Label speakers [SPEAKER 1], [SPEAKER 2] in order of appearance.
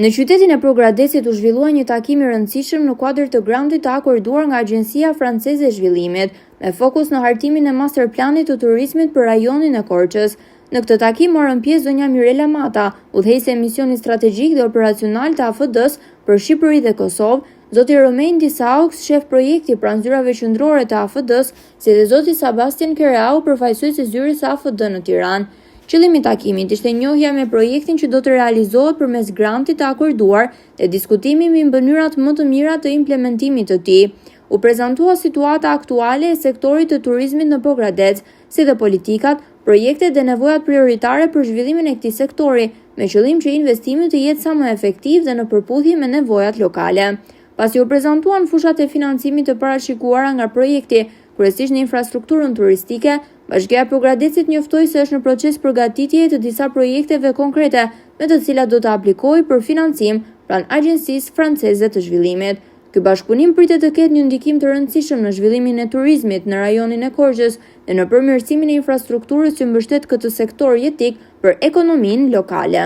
[SPEAKER 1] Në qytetin e Pogradecit u zhvillua një takim i rëndësishëm në kuadër të grantit të akorduar nga Agjencia Franceze e Zhvillimit, me fokus në hartimin e masterplanit të turizmit për rajonin e Korçës. Në këtë takim morën pjesë zonja Mirela Mata, udhëheqëse e misionit strategjik dhe operacional të AFD-së për Shqipëri dhe Kosovë, zoti Romain Disaux, shef projekti pranë zyrave qendrore të AFD-së, si dhe zoti Sebastien Kereau, përfaqësues i zyrës së AFD në Tiranë. Qëllimi i takimit ishte njohja me projektin që do të realizohet përmes grantit të akorduar dhe diskutimi mbi mënyrat më të mira të implementimit të tij. U prezantua situata aktuale e sektorit të turizmit në Pogradec, si dhe politikat, projektet dhe nevojat prioritare për zhvillimin e këtij sektori, me qëllim që investimi të jetë sa më efektiv dhe në përputhje me nevojat lokale. Pasi u prezantuan fushat e financimit të parashikuara nga projekti, kryesisht në infrastrukturën turistike, Bashkia e Pogradecit njoftoi se është në proces përgatitjeje të disa projekteve konkrete me të cilat do të aplikojë për financim pranë Agjencisë Franceze të Zhvillimit. Ky bashkëpunim pritet të ketë një ndikim të rëndësishëm në zhvillimin e turizmit në rajonin e Korçës dhe në përmirësimin e infrastrukturës që mbështet këtë sektor jetik për ekonominë lokale.